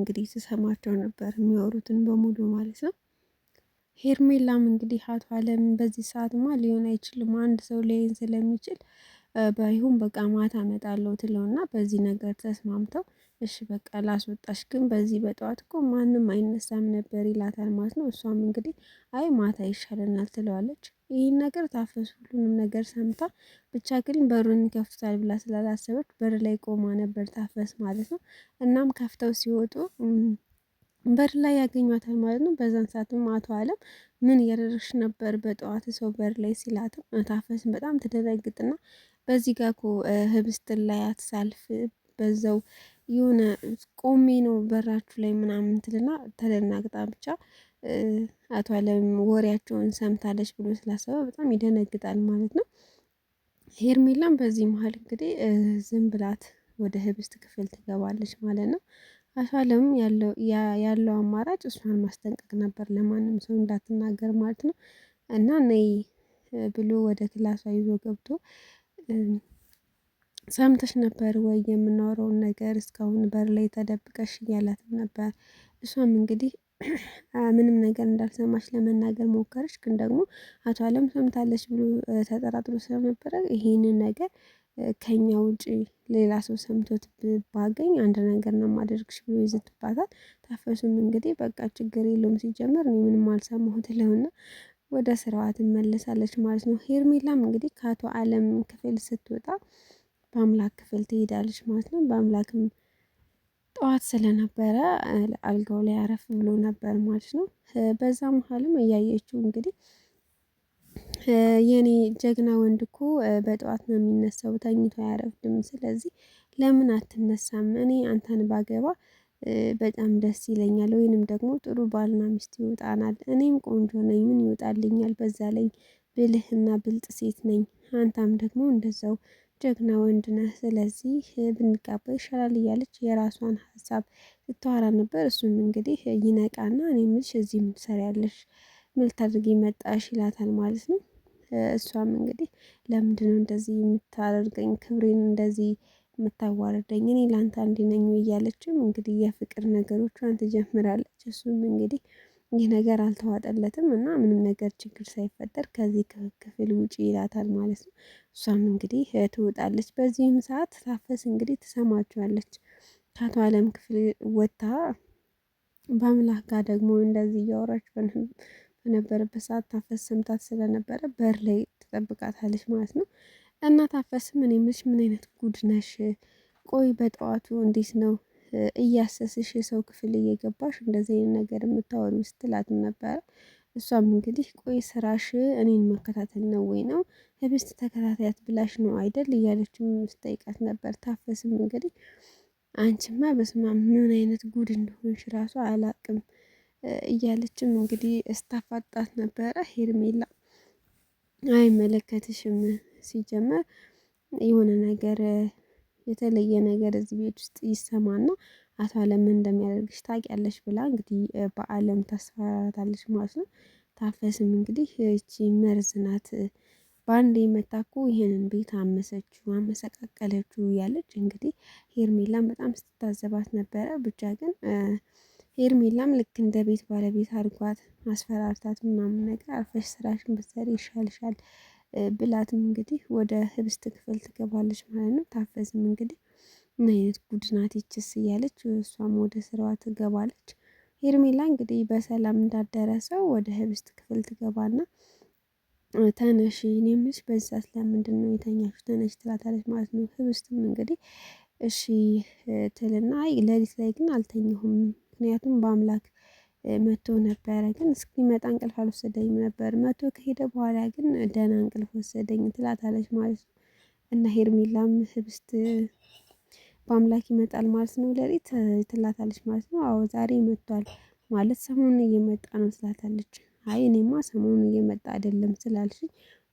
እንግዲህ ስሰማቸው ነበር የሚያወሩትን በሙሉ ማለት ነው። ሄርሜላም እንግዲህ አቶ አለም በዚህ ሰዓትማ ሊሆን አይችልም፣ አንድ ሰው ሊያይን ስለሚችል ባይሆን በቃ ማታ እመጣለሁ ትለውና በዚህ ነገር ተስማምተው እሺ በቃ ላስወጣሽ፣ ግን በዚህ በጠዋት እኮ ማንም አይነሳም ነበር ይላታል ማለት ነው። እሷም እንግዲህ አይ ማታ ይሻለናል ትለዋለች። ይህን ነገር ታፈሱ ሁሉንም ነገር ሰምታ ብቻ ግን በሩን ይከፍቱታል ብላ ስላላሰበች በር ላይ ቆማ ነበር ታፈስ ማለት ነው። እናም ከፍተው ሲወጡ በር ላይ ያገኟታል ማለት ነው። በዛን ሰዓትም አቶ አለም ምን እያደረግሽ ነበር በጠዋት ሰው በር ላይ ሲላትም ታፈስን በጣም ትደነግጥና በዚህ ጋር እኮ ህብስትን ላይ አትሳልፍ በዛው የሆነ ቆሜ ነው በራችሁ ላይ ምናምን ትልና ተደናግጣ ብቻ አቶ አለም ወሬያቸውን ሰምታለች ብሎ ስላሰበ በጣም ይደነግጣል ማለት ነው። ሄርሜላም በዚህ መሀል እንግዲህ ዝም ብላት ወደ ህብስት ክፍል ትገባለች ማለት ነው። አቶ አለም ያለው አማራጭ እሷን ማስጠንቀቅ ነበር፣ ለማንም ሰው እንዳትናገር ማለት ነው። እና ነይ ብሎ ወደ ክላሷ ይዞ ገብቶ ሰምተሽ ነበር ወይ የምናወራውን ነገር እስካሁን በር ላይ ተደብቀሽ እያላትም ነበር። እሷም እንግዲህ ምንም ነገር እንዳልሰማች ለመናገር ሞከረች። ግን ደግሞ አቶ አለም ሰምታለች ብሎ ተጠራጥሮ ስለነበረ ይሄንን ነገር ከኛ ውጪ ሌላ ሰው ሰምቶት ባገኝ አንድ ነገር ነው የማደርግሽ ብሎ ይዝትባታል። ታፈሱም እንግዲህ በቃ ችግር የለውም ሲጀመር እኔ ምንም አልሰማሁት ትለውና ወደ ስራዋ ትመለሳለች ማለት ነው። ሄርሜላም እንግዲህ ከአቶ አለም ክፍል ስትወጣ በአምላክ ክፍል ትሄዳለች ማለት ነው። በአምላክም ጠዋት ስለነበረ አልጋው ላይ አረፍ ብሎ ነበር ማለት ነው። በዛ መሀልም እያየችው እንግዲህ የኔ ጀግና ወንድ እኮ በጠዋት ነው የሚነሳው ተኝቶ አያረፍድም። ስለዚህ ለምን አትነሳም? እኔ አንተን ባገባ በጣም ደስ ይለኛል። ወይንም ደግሞ ጥሩ ባልና ሚስት ይወጣናል። እኔም ቆንጆ ነኝ ምን ይወጣልኛል? በዛ ላይ ብልህና ብልጥ ሴት ነኝ። አንተም ደግሞ እንደዛው ጀግና ወንድ ነህ። ስለዚህ ብንጋባ ይሻላል እያለች የራሷን ሀሳብ ስታወራ ነበር። እሱም እንግዲህ ይነቃና እኔ የምልሽ እዚህ ምን ትሰሪያለሽ? ምን ልታደርጊ መጣሽ? ይላታል ማለት ነው። እሷም እንግዲህ ለምንድነው እንደዚህ የምታደርገኝ? ክብሬን እንደዚህ የምታዋርደኝ? እኔ ላንተ አንዲ ነኝ እያለችም እንግዲህ የፍቅር ነገሮቿን ትጀምራለች። እሱም እንግዲህ ይህ ነገር አልተዋጠለትም እና ምንም ነገር ችግር ሳይፈጠር ከዚህ ክፍል ውጪ ይላታል ማለት ነው። እሷም እንግዲህ ትወጣለች። በዚህም ሰዓት ታፈስ እንግዲህ ትሰማቸዋለች። ከአቶ አለም ክፍል ወጥታ በአምላክ ጋር ደግሞ እንደዚህ እያወራች በነበረበት ሰዓት ታፈስ ሰምታት ስለነበረ በር ላይ ትጠብቃታለች ማለት ነው። እና ታፈስም እኔ የምልሽ ምን አይነት ጉድ ነሽ? ቆይ በጠዋቱ እንዴት ነው እያሰስሽ የሰው ክፍል እየገባሽ እንደዚህ አይነት ነገር የምታወሪው ስትላትም ነበረ። እሷም እንግዲህ ቆይ ስራሽ እኔን መከታተል ነው ወይ ነው ህብስት ተከታታያት ብላሽ ነው አይደል እያለችም ስጠይቃት ነበር። ታፈስም እንግዲህ አንቺማ በስመ አብ ምን አይነት ጉድ እንደሆንሽ ራሱ አላቅም እያለችም እንግዲህ እስታፋጣት ነበረ። ሄርሜላ አይመለከትሽም ሲጀመር የሆነ ነገር የተለየ ነገር እዚህ ቤት ውስጥ ይሰማና አቶ አለም እንደሚያደርግሽ ታውቂያለሽ ብላ እንግዲህ በአለም ታስፈራራታለች ማለት ነው። ታፈስም እንግዲህ እቺ መርዝ ናት፣ በአንዴ መታ እኮ ይሄንን ቤት አመሰችው አመሰቃቀለችው እያለች እንግዲህ ሄርሜላም በጣም ስትታዘባት ነበረ። ብቻ ግን ሄርሜላም ልክ እንደ ቤት ባለቤት አድርጓት አስፈራርታት ምናምን ነገር አርፈሽ ስራሽን ብትሰሪ ይሻልሻል ብላትም እንግዲህ ወደ ህብስት ክፍል ትገባለች ማለት ነው። ታፈስም እንግዲህ ምን አይነት ጉድ ናት ይችስ እያለች እሷም ወደ ስራዋ ትገባለች። ሄርሜላ እንግዲህ በሰላም እንዳደረ ሰው ወደ ህብስት ክፍል ትገባና ተነሺ እኔ የምልሽ በዚህ ሰዓት ለምንድን ነው የተኛሽው? ተነሺ ትላታለች ማለት ነው። ህብስትም እንግዲህ እሺ ትልና አይ ሌሊት ላይ ግን አልተኛሁም ምክንያቱም በአምላክ መጥቶ ነበረ ግን እስኪመጣ እንቅልፍ አልወሰደኝም ነበር መጥቶ ከሄደ በኋላ ግን ደህና እንቅልፍ ወሰደኝ ትላታለች ማለት ነው። እና ሄርሜላም ህብስት በአምላክ ይመጣል ማለት ነው ሌሊት ትላታለች ማለት ነው። አዎ ዛሬ መጥቷል ማለት ሰሞኑን እየመጣ ነው ትላታለች። አይ እኔማ ሰሞኑን እየመጣ አይደለም ስላልሽኝ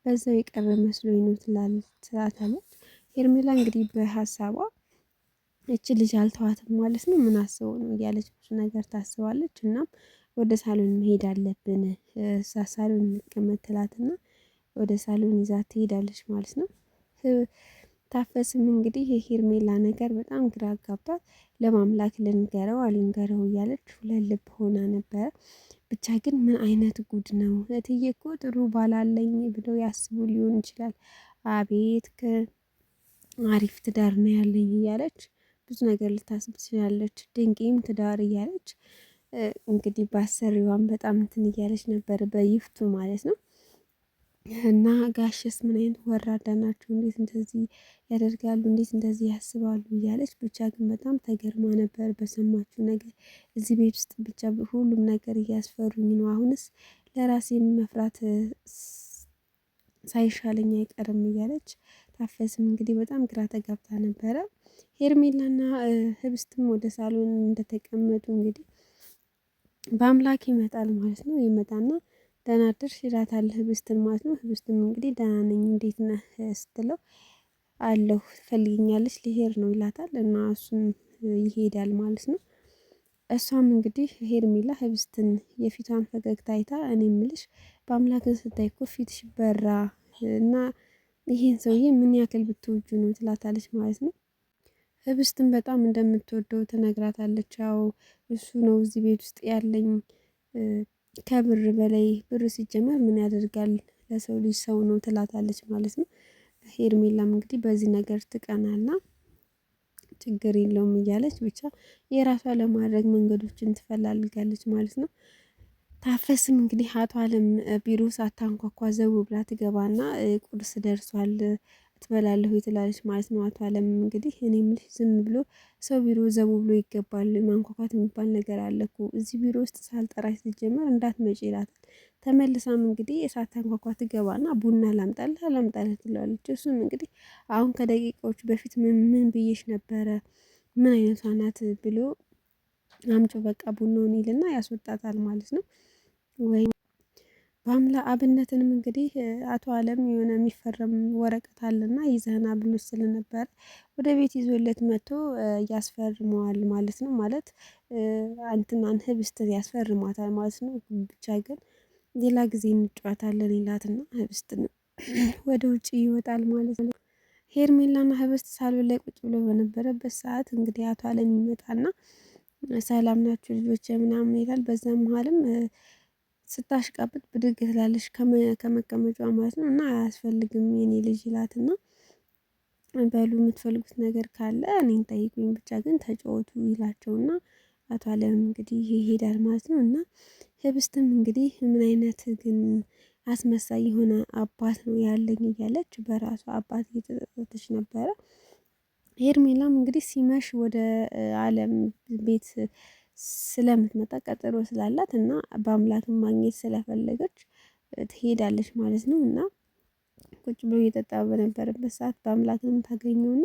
በዛው የቀረ መስሎኝ ነው ትላታለች። ሄርሜላ እንግዲህ በሀሳቧ እቺ ልጅ አልተዋትም ማለት ነው። ምን አስበው ነው እያለች ብዙ ነገር ታስባለች። እናም ወደ ሳሎን መሄድ አለብን እዛ ሳሎን እንቀመጥ ትላትና ወደ ሳሎን ይዛ ትሄዳለች ማለት ነው። ታፈስም እንግዲህ የሄርሜላ ነገር በጣም ግራ አጋብቷት ለማምላክ ልንገረው አልንገረው እያለች ሁለት ልብ ሆና ነበረ። ብቻ ግን ምን አይነት ጉድ ነው? እትዬ እኮ ጥሩ ባላለኝ ብለው ያስቡ ሊሆን ይችላል። አቤት አሪፍ ትዳር ነው ያለኝ እያለች ብዙ ነገር ልታስብ ትችላለች። ድንቄም ትዳር እያለች እንግዲህ ባሰሪዋን በጣም እንትን እያለች ነበር በይፍቱ ማለት ነው። እና ጋሽስ ምን አይነት ወራዳ ናቸው? እንዴት እንደዚህ ያደርጋሉ? እንዴት እንደዚህ ያስባሉ? እያለች ብቻ ግን በጣም ተገርማ ነበር በሰማችው ነገር። እዚህ ቤት ውስጥ ብቻ ሁሉም ነገር እያስፈሩኝ ነው። አሁንስ ለራሴ መፍራት ሳይሻለኝ አይቀርም እያለች ታፈስም እንግዲህ በጣም ግራ ተጋብታ ነበረ። ሄርሜላና ህብስትም ወደ ሳሎን እንደተቀመጡ እንግዲህ በአምላክ ይመጣል ማለት ነው። ይመጣና ደህና አደርሽ ይላታል ህብስትን ማለት ነው። ህብስትም እንግዲህ ደህና ነኝ እንዴት ነህ ስትለው አለሁ ትፈልጊኛለሽ ልሄድ ነው ይላታል። እና እሱም ይሄዳል ማለት ነው። እሷም እንግዲህ ሄርሜላ ህብስትን የፊቷን ፈገግታ አይታ እኔ ምልሽ በአምላክን ስታይ እኮ ፊትሽ በራ እና ይሄን ሰውዬ ምን ያክል ብትወጁ ነው ትላታለች ማለት ነው። ህብስትን በጣም እንደምትወደው ትነግራታለች። አዎ እሱ ነው እዚህ ቤት ውስጥ ያለኝ ከብር በላይ ብር ሲጀመር ምን ያደርጋል ለሰው ልጅ ሰው ነው ትላታለች ማለት ነው። ሄርሜላም እንግዲህ በዚህ ነገር ትቀናና ችግር የለውም እያለች ብቻ የራሷ ለማድረግ መንገዶችን ትፈላልጋለች ማለት ነው። ታፈስም እንግዲህ አቶ አለም ቢሮ ሳታንኳኳ ዘው ብላ ትገባና ቁርስ ደርሷል ትበላለህ ወይ ትላለች ማለት ነው። አቶ አለም እንግዲህ እኔ የምልሽ ዝም ብሎ ሰው ቢሮ ዘው ብሎ ይገባል ማንኳኳት የሚባል ነገር አለ እኮ እዚህ ቢሮ ውስጥ ሳልጠራሽ ሲጀመር እንዳትመጪ ይላታል። ተመልሳም እንግዲህ ሳታንኳኳ ትገባና ቡና ላምጣልህ አላምጣልህ ትለዋለች። እሱም እንግዲህ አሁን ከደቂቃዎች በፊት ምን ምን ብዬሽ ነበረ ምን አይነቷ ናት ብሎ አምጪው በቃ ቡናውን ይልና ያስወጣታል ማለት ነው። ወይ በአምላ አብነትንም እንግዲህ አቶ አለም የሆነ የሚፈረም ወረቀት አለና ይዘህና ብሎ ስለነበረ ወደ ቤት ይዞለት መጥቶ ያስፈርመዋል ማለት ነው። ማለት እንትናን ህብስትን ያስፈርማታል ማለት ነው። ብቻ ግን ሌላ ጊዜ እንጫወታለን ይላትና ህብስትን ወደ ውጭ ይወጣል ማለት ነው። ሄርሜላና ህብስት ሳሎን ላይ ቁጭ ብሎ በነበረበት ሰዓት እንግዲህ አቶ አለም ይመጣና ሰላም ናችሁ ልጆች ምናምን ይላል። በዛ መሀልም ስታሽቃብጥ ብድግ ትላለች ከመቀመጫዋ ማለት ነው። እና አያስፈልግም የኔ ልጅ ይላትና በሉ የምትፈልጉት ነገር ካለ እኔን ጠይቁኝ ብቻ ግን ተጫወቱ ይላቸውና አቶ አለም እንግዲህ ይሄዳል ማለት ነው። እና ህብስትም እንግዲህ ምን አይነት ግን አስመሳይ የሆነ አባት ነው ያለኝ እያለች በራሷ አባት እየተጸጸተች ነበረ። ሄርሜላም እንግዲህ ሲመሽ ወደ አለም ቤት ስለምትመጣ ቀጠሮ ስላላት እና በአምላክም ማግኘት ስለፈለገች ትሄዳለች ማለት ነው። እና ቁጭ ብሎ እየጠጣ በነበረበት ሰዓት በአምላክም ታገኘውና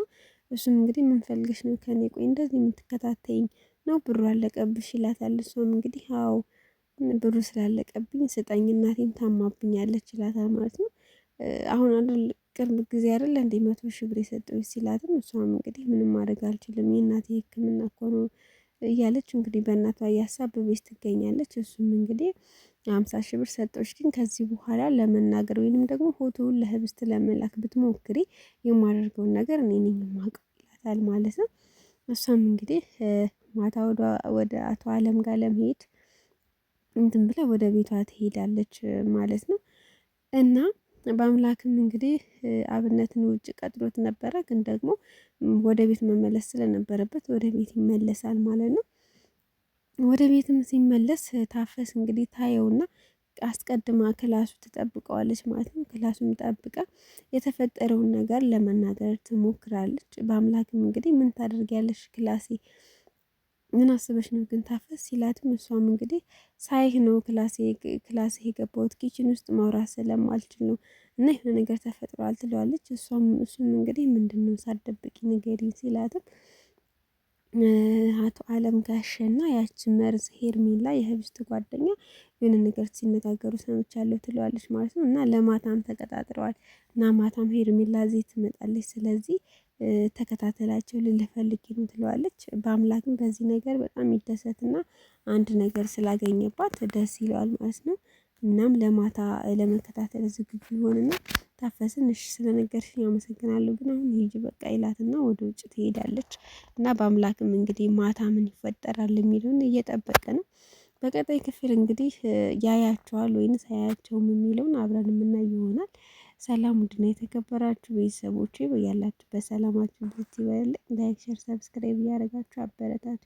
እሱም እንግዲህ ምን ፈልገሽ ነው ከኔ? ቆይ እንደዚህ የምትከታተይኝ ነው ብሩ አለቀብሽ ይላታል። እሷም እንግዲህ አዎ ብሩ ስላለቀብኝ ስጠኝ እናቴም ታማብኛለች ይላታል ማለት ነው። አሁን አይደል ቅርብ ጊዜ አይደል እንዴ 100,000 ብር የሰጠሁሽ ሲላትም እሷም እንግዲህ ምንም ማድረግ አልችልም የእናቴ ሕክምና እኮ ነው እያለች እንግዲህ በእናቷ እያሳበበች ትገኛለች። እሱም እንግዲህ 50,000 ብር ሰጠሁሽ፣ ግን ከዚህ በኋላ ለመናገር ወይንም ደግሞ ፎቶውን ለህብስት ለመላክ ብትሞክሪ የማደርገውን ነገር እኔ ነኝ የማውቀው ይላታል ማለት ነው። እሷም እንግዲህ ማታ ወደ አቶ አለም ጋር ለመሄድ እንትን ብላ ወደ ቤቷ ትሄዳለች ማለት ነው። እና በአምላክም እንግዲህ አብነትን ውጭ ቀጥሮት ነበረ። ግን ደግሞ ወደ ቤት መመለስ ስለነበረበት ወደ ቤት ይመለሳል ማለት ነው። ወደ ቤትም ሲመለስ ታፈስ እንግዲህ ታየውና አስቀድማ ክላሱ ትጠብቀዋለች ማለት ነው። ክላሱም ጠብቃ የተፈጠረውን ነገር ለመናገር ትሞክራለች። በአምላክም እንግዲህ ምን ታደርጊያለሽ ክላሴ ምን አስበሽ ነው ግን ታፈስ ሲላትም እሷም እንግዲህ ሳይህ ነው ክላሴ ክላሴ የገባሁት kitchen ውስጥ ማውራት ስለማልችል ነው እና የሆነ ነገር ተፈጥሯል ትለዋለች። እሷም እሱም እንግዲህ ምንድነው ሳትደብቂ ንገሪኝ ሲላትም አቶ አለም ጋሸና ያቺ መርዝ ሄርሜላ የህብስት ጓደኛ የሆነ ነገር ሲነጋገሩ ሰምቻለሁ ትለዋለች ማለት ነው። እና ለማታም ተቀጣጥረዋል እና ማታም ሄርሜላ እዚህ ትመጣለች። ስለዚህ ተከታተላቸው ልልህ ፈልጌ ነው ትለዋለች። በአምላክም በዚህ ነገር በጣም ይደሰትና አንድ ነገር ስላገኘባት ደስ ይለዋል ማለት ነው። እናም ለማታ ለመከታተል ዝግጁ ይሆንና ታፈስን እሺ ስለነገርሽኝ አመሰግናለሁ፣ ግን አሁን ሂጂ በቃ ይላትና ወደ ውጭ ትሄዳለች። እና በአምላክም እንግዲህ ማታ ምን ይፈጠራል የሚለውን እየጠበቀ ነው። በቀጣይ ክፍል እንግዲህ ያያቸዋል ወይንስ አያያቸውም የሚለውን አብረን የምናይ ይሆናል። ሰላም ውድና የተከበራችሁ ቤተሰቦቼ በያላችሁበት ሰላማችሁ ብዝት ይበልልኝ። like፣ share፣ subscribe እያደረጋችሁ አበረታቱ።